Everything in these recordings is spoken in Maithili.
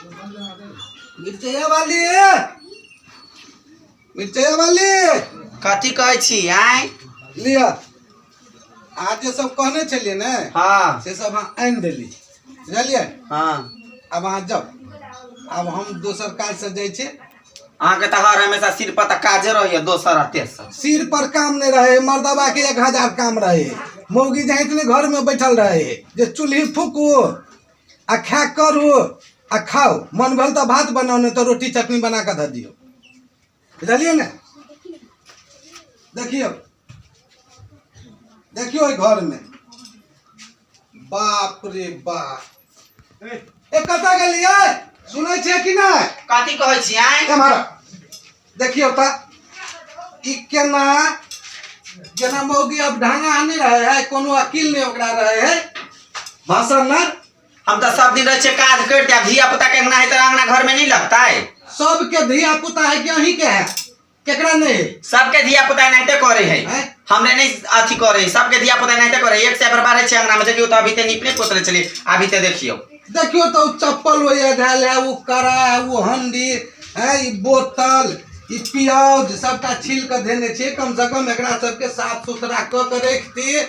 मिरचैया वाली, मिरचैया वाली। कथी कहै छी आँय? लिअ, अहाँ जे सब कहने छलियै ने, से सब अहाँ आनि देली, बुझलियै? हाँ। आब अहाँ जाउ, आब हम दोसर काज से जाइ छी। अहाँके तऽ हर हमेशा सिर पर तऽ काजे रहैया, दोसर आ तेसर। सिर पर काम नहीं रहे, मर्दबा के 1000 काम रहे। मौगी जहाँ इतने घर में बैठल रहे जे चूल्ही फूकू आ खा करू आ खाओ। मन भेल तऽ भात बनाउ, नहीं तऽ रोटी चटनी बना कऽ धऽ दियौ, बुझलियै ने? देखियौ, देखियौ ओहि घरमे, बाप रे बाप! ए, कतऽ गेलियै? सुनै छियै कि नहि? कथी कहै छी आँय? एम्हर देखियौ तऽ, ई केना जेना मौगी अब ढांगा नहि रहे है, कोनो अकिल नहि ओकरा रहे है, भाषण नहि। हम तऽ सब दिन रहै छियै काज करिते, आब धिया पुता के अंगना है तऽ अंगना घर में नहीं लगतै? सबके धिया पुता है कि अहीं के है? केकरा नहीं है? सबके धिया पुता एनाहिते करे है। हैं? हमरे नहीं अथी करे है, सबके धिया पुता एनाहिते करे है। एक से बार छै अंगना में, देखियौ तऽ अभी ते निपने पोतले छलियै, अभी ते देखियौ। देखियौ तऽ, ओ चप्पल ओहि धयल है, ओ कड़ा है, ओ हंडी है, ई बोतल, ई प्याज सबटा छील कऽ धेने छियै। कम से कम एकरा सबके साफ सुथरा कऽ के रखती,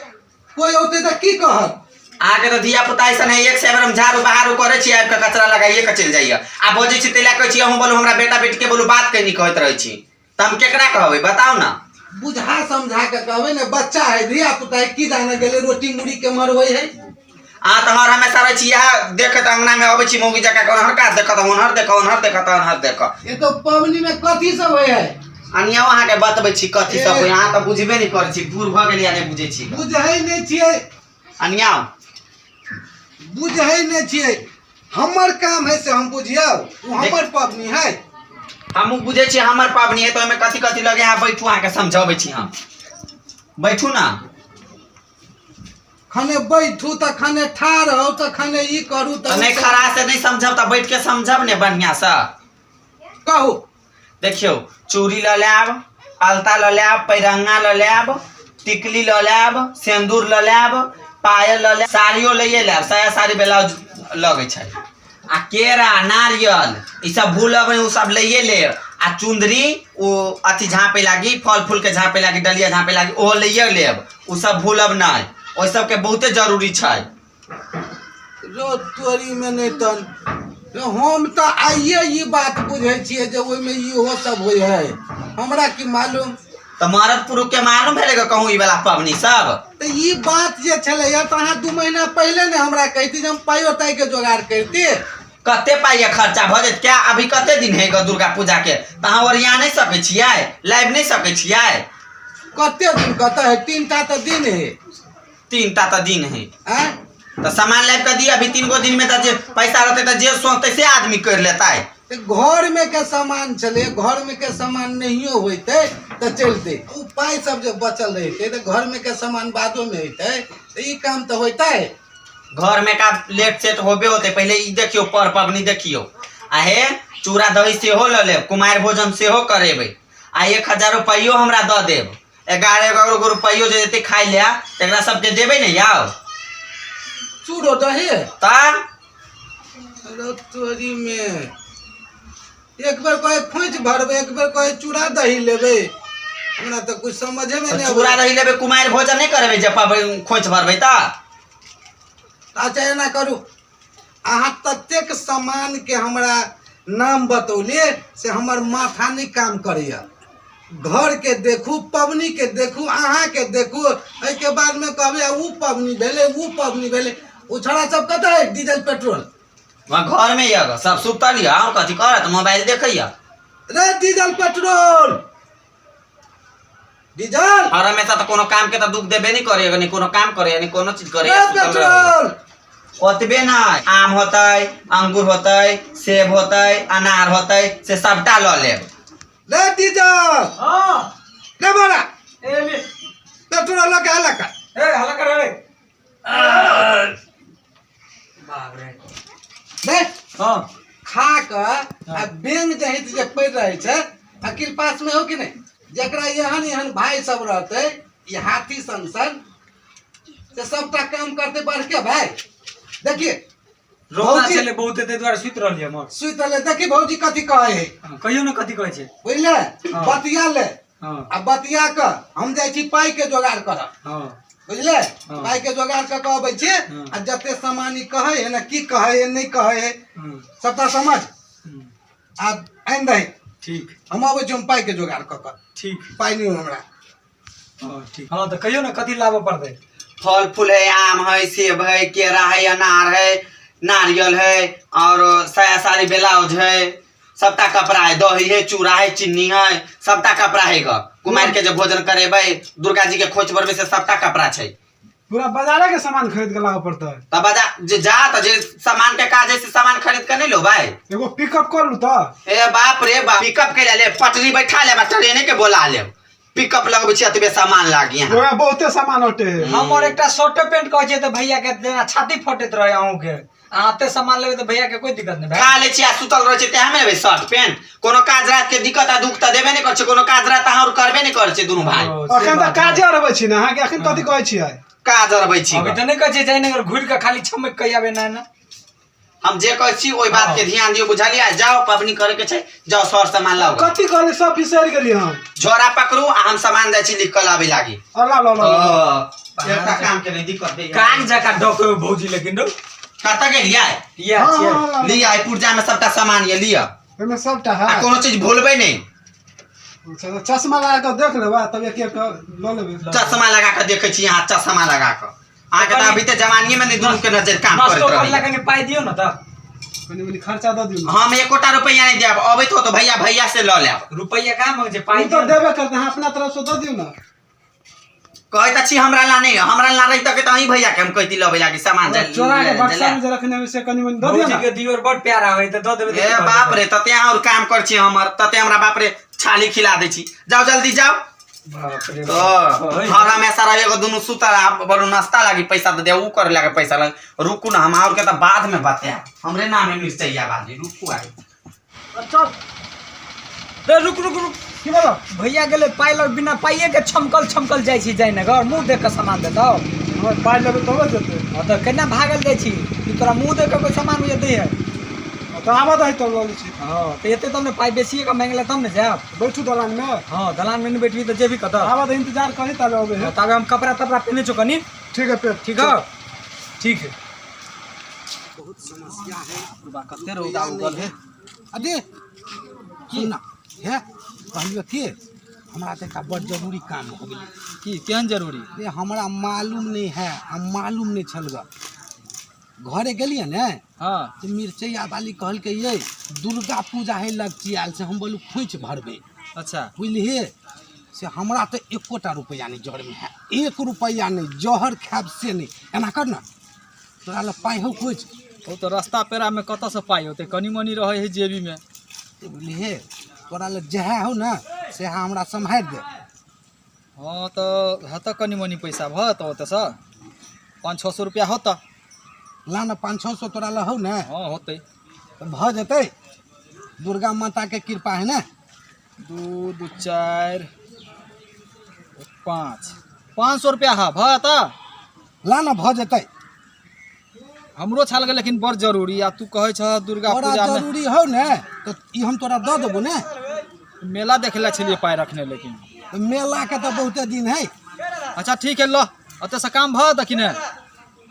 कोई औते तऽ की कहत? अहाँके तऽ धिया पुता ऐसन है, एक से हम झाड़ू बहारू करै छी, आबि कऽ कचरा लगाइए कऽ चलि जाइए। आ बजै छी ताहि लए कहै छी, अहूँ बोलू, हमरा बेटा बेटीके बोलू बात कहीं कहैत रहै छी, तऽ हम केकरा कहबै, बताउ ने? बुझा समझा के कहबै ने, बच्चा है, धिया पुता है, की जाने गेलै रोटी मुड़ी केम्हर होइ है। अहाँ तऽ हर हमेशा रहै छी इएह देखैत, अंगना में अबै छी मौगी जकाँ, ओनहर का देखत, ओनहर देख, ओनहर देखत, ओनहर देख। ये तो पबनी में कथी सब होइ है? अनिया, अहाँके बतबै छी कथी सब होय, अहाँ तऽ बुझबे नहि करै छी, बूढ़ भऽ गेलियै, नहि बुझै छी। बुझै नहि छियै। अनिया। बुझै नहि छियै, हमर काम है से हम बुझियौ, ओ हमर पबनी है। हमहूँ बुझै छियै हमर पाबनि है, तऽ ओहिमे कथी कथी लगे। अहाँ बैठू, अहाँके समझबै छी हम, बैठू ने। खने बैठू तऽ खने ठाढ़ हो, तऽ खने ई करू। तऽ नहि खड़ा से नहि समझब तऽ बैठ के समझब ने बढ़िआँसँ। कहू। देखियौ, चूड़ी लऽ लेब, अलता लऽ लेब, पैरंगा लऽ लेब, टिकली लऽ लेब, सिन्दूर लऽ लेब, पायल लऽ लेब, साड़ियो लैए लेब, साया साड़ी ब्लाउज लगै छै, आ केरा नारियल ई सब भूलब नहि, ओ सब लैए लेब, आ चुन्दरी, ओ अथी झाँपे लागी, फल फूलके झाँपे लागी, डलिया झाँपे लागी, ओहो लैए लेब, ओ सब भूलब नहि, ओहि सबके बहुते जरूरी छै। रो तोरीमे नहि तन हम तऽ आइए ई बात बुझै छियै जे ओहिमे इहो सब होइ है, हमरा की मालूम। तऽ मरद पुरुष के मालूम भेलै ग कहूँ ई वाला पबनी सब? तऽ ई बात जे छलैया तऽ अहाँ 2 महीना पहिले ने हमरा कहिती जे हम पाइयो ताइके जोगाड़ करिती। कते पाइ खर्चा भऽ जेत? क्या अभी कते दिन है ग दुर्गा पूजा के? तऽ अहाँ ओरिया नहि सकै छियै, लाबि नहि सकै छियै? कते दिन कतऽ है? 3टा तऽ दिन है। 3टा तऽ दिन है। आँय? तऽ सामान लाबि कऽ दिअ अभी 3 गो दिन में, तऽ जे पैसा रहतै तऽ जे सोचतै से आदमी करि लेतै। तऽ घरमे के सामान छलै, घरमे के सामान नहियो होइतै तऽ चलतै, ओ पाइ सब जे बचल रहितै तऽ घरमे के सामान बादोमे होइतै, तऽ ई काम तऽ होइतै। घर में का लेट सेट होबे होते, पहिले ई देखियौ, पर पबनी देखियौ। आ हे, चूड़ा दही सेहो लऽ लेब, कुमारि भोजन सेहो करेबै, आ 1000 रुपैयो हमरा दऽ देब। 11 11 गो रुपैयो जे देतै खाइ लए, तकरा सबके देबै ने यौ। चूड़ो दही? तऽ। अरे तोरी में, एक बेर कहे खोंइछ भरबै, एक बेर कहे चूड़ा दही लेबै, हमरा तऽ कुछ समझे में नहीं। चूड़ा दही लेबै, कुमारि भोजन नहि करेबै जे पबै खोंइछ भरबै तऽ। अच्छा, एना करू, अहाँ ततेक सामान के हमरा नाम बतौलियै से हमर माथा नहि काम करैया। घर के देखू, पबनी के देखू, अहाँ के देखू, एहिके बाद में कहबै ओ पबनी भेलै, ओ पबनी भेलै। ओ छोड़ा सब कतऽ है, डीजल पेट्रोल? वहाँ घर में यऽ, सब सुतल यऽ, अहूँ कथी करत, मोबाइल देखैया। रे डीजल पेट्रोल डीजल। हर हमेशा तऽ कोनो काम के तऽ दुख देबे नहि करैया, नहि कोनो काम करैया, नहि कोनो चीज करैया, रे सुतल रहैया। पेट्रोल। ओतबे नहि, आम होतै, अंगूर होतै, सेब होतै, अनार होतै, से सबटा लऽ लेब। रे डीजल। हाँ। रे बड़ा। ए ले। पेट्रोल लऽ के हल्ला कर। ए, हल्ला कर रे, बाप रे। रे। हाँ। खा कऽ आ बेंग जहित जे पड़ि रहै छै, अकिल पास में हो कि नहि? जकरा एहन एहन भाई सब रहतै, ई हाथी सन सन, से सबटा काम करतै बढ़ के भाई। देखिए। रौदा भौजी- छलै बहुत, ताहि दुआरे सुति रहलियै हम। सुति रहलै। देखी भौजी कथी कहै है। हँ, कहियौ ने कथी कहै छै। बुझले? हँ। बतिया ले। हँ। आ बतिया कऽ हम जाइ छी पाइ के जोगाड़ करब। हँ। बुझले? हँ। पाइ के जोगाड़ कऽ कऽ अबै छी। हँ। आ जते सामान ई कहै है ने, की कहै है नहि कहै है, हँ। सबटा समझ हँ। आ आनि दही। ठीक। हम अबै छी, हम पाइ के जोगाड़ कऽ कऽ। ठीक। पाइ नहि हमरा। हँ ठीक। हँ तऽ कहियौ ने कथी लाबऽ पड़तै। फल फूल है, आम है, सेब है, केरा है, अनार है, नारियल है और साया साड़ी ब्लाउज है, सबटा कपड़ा है, दही है, चूड़ा है, चीनी है, सबटा कपड़ा है ग। कुमारि के जे भोजन करेबै, दुर्गा जी के खोज भरबै, से सबटा कपड़ा छै। पूरा बाजारे के सामान खरीद के लाबऽ पड़तै। तब बाजार जे जा तऽ जे सामान के काज है से सामान खरीद के नहीं लो भाई। एगो पिकअप कर लू तऽ। ए बाप रे बाप, पिकअप के ले पटरी बैठा लेब आ ट्रेने के बोला लेब। पिकअप लगबै छी एतबे सामान लागी यहाँ। ओकरा बहुते सामान अटे है। हमर एकटा शर्टे पेंट कहै छियै तऽ भैया के जेना छाती फटैत रहै अहूँके। अहाँ एते सामान लेबै तऽ भैया के कोई दिक्कत नहि। खा लै छी आ सुतल रहै छी, तें हम लेबै शर्ट पेंट। कोनो काज रात के दिक्कत आ दुख तऽ देबे नहि करै छै। कोनो काज रात अहाँ और करबे नहि करै छै दुनू भाई। ओ, से अखन तऽ बात काजे अरबै छी ने अहाँके, अखन कथी कहै छियै? काज अरबै छी। अभी तऽ नहि कहै छियै जयनगर घुरि कऽ खाली छमकि कऽ आबै ना ना। हम जे कहै छी ओहि बात के ध्यान दियौ, बुझलियै? जाओ, पबनी करे के छै, जाओ सर सामान लाओ। कथी कहली सब बिसरि गेली हम। झोरा पकड़ू आ हम सामान जाइ छी लिख कऽ लाबै लागी। अला ला ला ला। एकटा काम के नहि दिक्कत होइए। काग जकाँ डकै भौजी लेकिन रौ। कतऽ गेलियै? इएह हाँ, छियै। हाँ, ला, ला। लिअ, एहि पुर्जा में सबटा सामान ये, लिअ। ओहिमे सबटा आ है। कोनो चीज भूलबै नहि। अच्छा, तऽ चश्मा लगा कऽ देख लेबै तब एक एक कऽ लऽ लेबै। चश्मा लगा कऽ देखै छी अहाँ, चश्मा लगा कऽ। अहाँके तऽ अभी तऽ जवानिये में नहि दुनू के नजर काम नाश्तो करैत करला रहैए। कनि पाइ दियौ ने तऽ। कनि मनि खर्चा दऽ दियौ ने। हम एकोटा रुपैआ नहि देब। अबैत हो तऽ भैया भैया से लऽ लेब। रुपैआ कहाँ मांगै छै, पाइ ओ तऽ दियौ ने। देबे करतै, अहाँ अपना तरफ से दऽ दियौ ने। कहै तऽ छी हमरा ला नहि, हमरा ला रहि तक तऽ अहीं भैया के हम कहती लबै लागी सामान। चोरा के बक्सा में जे रखने होई से कनि मनि दऽ दियौ भौजी ने। के दियोर बड़ प्यारा होइ तऽ दऽ देबै तऽ ए की भऽ बाप जेतै? रे, तते अहाँ और काम कर छी हमर, तते हमरा बाप रे छाली खिला दै छी। जाओ जल्दी जाओ। बाप रे तो बाप। हर हमेशा रहे एगो दुनू सुतल आ बड़ू नाश्ता लागी पैसा दे दे, ऊ करे लागे पैसा लग। रुकू ना, हम और के तऽ बाद में बतायब। हमरे नाम है मिर्चैया बाजी, रुकू आइ। चल रे, रुक रुक रुक। की बोलो? भैया गेलै पाइ लग, बिना पाइए के छमकल छमकल जाइ छी जयनगर, मुँह देख कऽ सामान देतौ? हमर पाइ लेबै तबे देतै। हँ तऽ केना भागल जाइ छी? ई तोरा मुँह देख कऽ कोइ सामान भैया दै है? तऽ आबऽ दही तब लऽ लै छी। हँ तऽ एतै तब ने, पाइ बेसिए कऽ माँगि ले तब ने जायब। बैठू दलान में। हँ, दलान में नहि बैठबी तऽ जेबी कतऽ? आबऽ दही, इंतजार करी ताबे अबै है। हँ, ताबे हम कपड़ा तपड़ा पहिने छौ कनि। ठीक है पेट। ठीक है ठीक है। बहुत समस्या है। कते रौदा उगल है। अरे सुन ना, हे कहलियो के हमरा तऽ एकटा बड़ जरूरी काम हो गेलै। की केहन जरूरी? रे हमरा मालूम नहि है, आ मालूम नहि छल ग। घरे गेलियै ने हाँ। तऽ मिरचैया वाली कहलकै ये दुर्गा पूजा है लगचियाल से, हम बोलू खोँइछ भरबै। अच्छा। बुझलियै से हमरा तऽ एकोटा रुपैआ नहि जरमे है, एक रुपैआ नहि, जहर खायब से नहि। एना कर ने, तोरा लग पाइ हौ कुछ? ओ तऽ रास्ता पेड़ामे कतऽसँ पाइ होतै, कनि मनि रहै है जेबीमे। बुझलियै, तोरा लग जएह हौ ने सएह हमरा सम्हारि दे। हँ तऽ हेतऽ कनि मनि पैसा भऽ जेतौ, ओतऽसँ 500-600 रुपैआ होतऽ। ला ने, 500-600 तोरा लग हौ ने? हँ होतै। तऽ भऽ जेतै, दुर्गा माताके कृपा है ने। 2 2 4 5 500 रुपैआ है, भऽ जेतऽ। ला ने, भऽ जेतै। हमरो छाल गेल लेकिन बड़ जरूरी, आ तू कहै छह दुर्गा तोरा पूजामे जरूरी हौ ने तऽ ई हम तोरा दऽ देबो ने। मेला देखे ला छलियै पाइ रखने लेकिन। तऽ मेलाके तऽ बहुते दिन है। अच्छा ठीक है, लऽ ओतऽसँ काम भऽ जेतऽ कि नहि?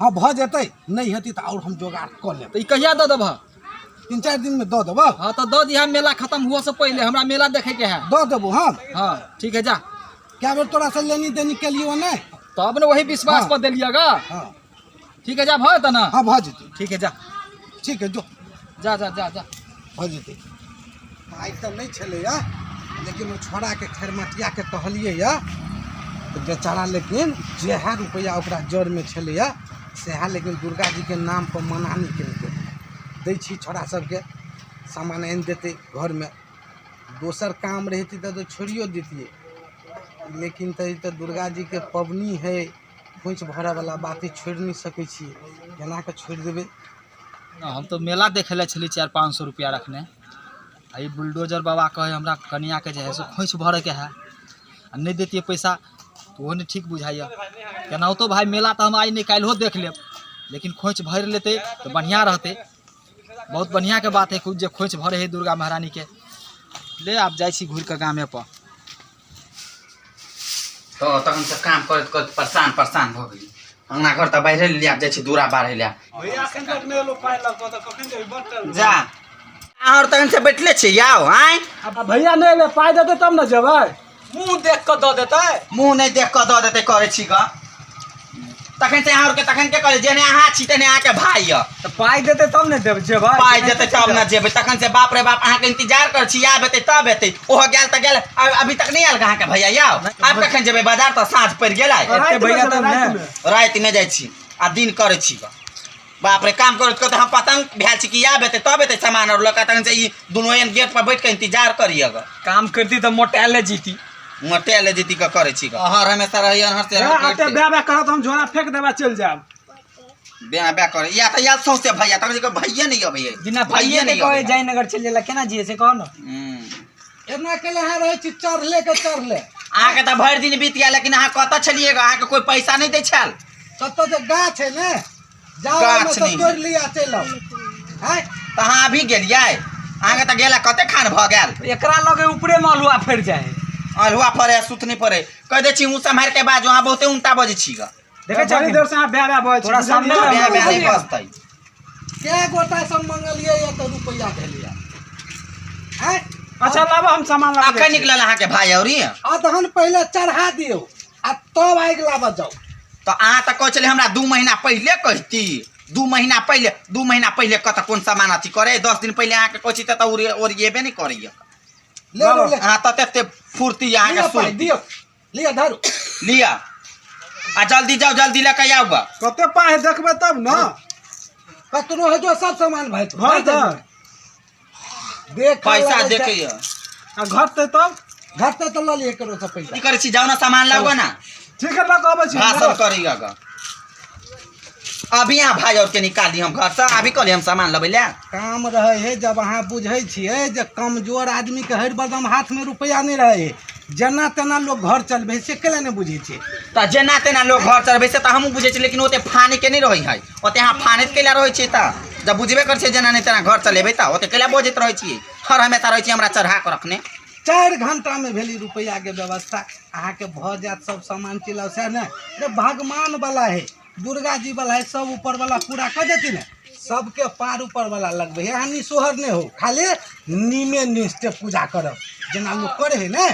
हँ भऽ जेतै, नहि हेतै तऽ आओर हम जोगाड़ कऽ लेब। तऽ ई कहिया दऽ देबह? 3-4 दिनमे दऽ देबौ। हाँ तऽ दऽ दिहा मेला खत्म हुअ से पहिले, हमरा मेला देखे के है। दऽ देबो हम। हाँ ठीक है, जा। कए बेर तोरासँ लेनी देनी केलियौ नहि? तब ने वही विश्वास हाँ। पर देलियै गा। हाँ। ठीक है, जा, भऽ जेतऽ ने? हाँ भऽ जेतै। ठीक है, जा। ठीक है, जो। जा जा जा जा। भऽ जेतै। पाइ तऽ नहि छलैए लेकिन ओ छोड़ाके खैरमटियाके कहलियै तऽ बेचारा लेकिन जएह रुपैआ ओकरा जड़मे छलैए सएह लेकिन दुर्गा जीके नामपर मना नहि केलकै। दै छी छोड़ा सबके, सामान आनि देतै घरमे। दोसर काम रहितै तऽ छोड़ियो दैतियै, लेकिन तऽ ई तऽ दुर्गा जीके पबनी हइ, खोँइछ भरऽवला बात हइ, छोड़ि नहि सकै छियै। केना कऽ छोड़ि देबै? हम तऽ मेला देखै लए छली 400-500 रुपैआ रखने, आ ई बुलडोजर बाबा कहै हमरा कनिआँके जे हइ से खोँइछ भरैके हइ, आ नहि दैतियै पैसा तऽ ओहो नहि ठीक बुझाइए। केनाहितो भाय मेला तऽ हम आइ नहि काल्हिओ देख लेब, लेकिन खोँइछ भरि लेतै तऽ बढ़िआँ रहतै। बहुत बढ़िया के बात है खूब जे खोइछ भरे है दुर्गा महारानी के। ले आब जाइ छी घुरि कऽ गामे पर। तो तखन से काम करैत करैत परेशान परेशान भऽ गेली। अंगना घर तऽ बाहरे ले आब जाइ छी दूरा बाढ़े ले। भैया एखन तक नहि एलो पाइ लऽ कऽ, तऽ कखन जेबही? बड़ टाइम। जा, अहाँ आओर तखन से बैठले छी, आउ आँय। आ भैया नहि एलै, पाइ देतै तब ने जेबै। मुँह देख कऽ दऽ देतै। मुँह नहि देख कऽ दऽ देतै, करै छी गऽ तखन से अहाँ आओरके। तखन के कहै जेने अहाँ छी तेने अहाँके भाय यऽ। तऽ पाइ देतै तब ने देब जेबै। पाइ देतै तब ने जेबै। तखन से बाप रे बाप अहाँके इंतजार कर छी, आब एतै तब एतै। ओहो गेल तऽ गेल, अभी तक नहि आयल अहाँके भैया। आउ, आब कखन जेबै बाजार? तऽ साँझ पड़ि गेलै। एते भैया तब ने। रातिमे जाइ छी आ दिन करै छी गऽ। बाप रे, काम करैत करैत हम पतंग भेल छी कि आब एतै तब एतै सामान आओर लऽ कऽ। तखन से ई दुनू एहन गेट पर बैठ कऽ इंतजार करिए गऽ। काम करती तऽ मोटायले जीती। मोटे ले जीती कऽ करै छी गऽ। हर हमेशा रहै हर से एते बे बे करत, हम झोरा फेंक देबै, चलि जायब। ब्याह ब्याह करे या तऽ याद सौंसे भैया, तखन जे भैये नहि अबैए। बिना भैये भैये नहि के कहे अबैए। जयनगर चलि गेला, केना जिये से कह न। एना के अहाँ रहै छी चढ़ले के चढ़ले। अहाँके तऽ भरि दिन बीत गेल, लेकिन अहाँ कतऽ छलियै गऽ? अहाँके कोइ पैसा नहि दै छल? कतऽ जे गाछ है ने, जाओ गाछ ओहिमे से नहि। तोड़ि लिअ, चलि आउ। आँय? तऽ अहाँ अभी गेलियै? अहाँके तऽ गेला कते खान भऽ गेल। एकरा लगे ऊपरे में अलुआ फड़ि जाइ है। अल्हुआ फड़े सुतनी पड़े कहि दै छी। ऊँ सम्हारि के बाजू, अहाँ बहुते उनटा बजै छी गऽ। देखै बड़ी छी देर से अहाँ बे बे बजै छी। तोरा सामने बुझलियै? ब्याह ब्याह नहि बजतै। कै गोटा सब मंगलियै या तऽ रुपैआ भेलियै? आँय? अच्छा लाबऽ, हम सामान लाबऽ अखन जाइ छी। निकलल अहाँके भाय औरी? अदहन पहिले चढ़ा दियौ आ तब आगि लाबऽ जाउ। तऽ अहाँ तऽ कहै छलियै हमरा 2 महीना पहिले कहती, 2 महीना पहिले। 2 महीना पहिले कतऽ कोन सामान अथी करे? 10 दिन पहिले अहाँके कहै छी तऽ ओरिएबे नहि करैए। ले लो, ले। अहाँ तऽ एते फुर्ती अहाँके लिअ पाइ। सुर्ती। दियौ, लिअ, धरू। लिअ आ जल्दी जाउ, जल्दी लऽ कऽ आउ गऽ। कते पाइ है देखबै तब ने। कतनो है जो सब सामान भाई घर तर देख पैसा देखैए आ घटतै तब? घटतै तऽ लऽ लिअ ककरो से पैसा। की करै छी? जाउ ने, सामान लाउ गऽ ने। ठीक है, लऽ कऽ अबै छी। भाषण करैए गऽ। अभी अहाँ भाय और के निकाली हम घर से, अभी कहली हम सामान लबै लए। काम रहै है जब अहाँ बुझै छियै जे कमजोर आदमीके हर बदम हाथमे रुपैआ नहि रहै है, जेना तेना लोक घर चलबै है, से केला नहि बुझै छियै? तऽ जेना तेना लोक घर चलबै से तऽ हमहूँ बुझै छी, लेकिन ओते फाने के नहि रहै है। ओते अहाँ फानैत कैला रहै छियै? तऽ जब बुझबे करै छियै जेना नहि तेना घर चलेबै, तऽ ओते कैला बजैत रहै छियै? हर हमेशा रहै छियै हमरा चढ़ा कऽ रखने। 4 घंटामे भेली रुपैआके व्यवस्था, अहाँके भऽ जायत सब सामान चिलाउ, सएह ने रे। भगवान वाला है, दुर्गा जी वाला है, सब ऊपर वाला पूरा कऽ देती ने। सबके पार ऊपर वाला लगबै है। अहाँ निसोहर नहि हो, खाली नीमे निष्ठे पूजा करब, जेना लोक करै है ने,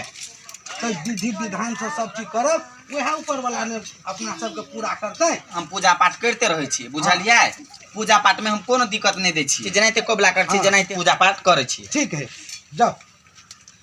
तऽ विधि विधानसँ सब चीज करब, वएह ऊपर वाला ने अपना सबके पूरा करतै। हम पूजा पाठ करिते रहै छियै, बुझलियै? पूजा पाठमे हम कोनो दिक्कत नहि दै छियै। जेनाहिते कबुला करै छियै, जेनाहिते पूजा पाठ करै छियै। ठीक है, जाउ।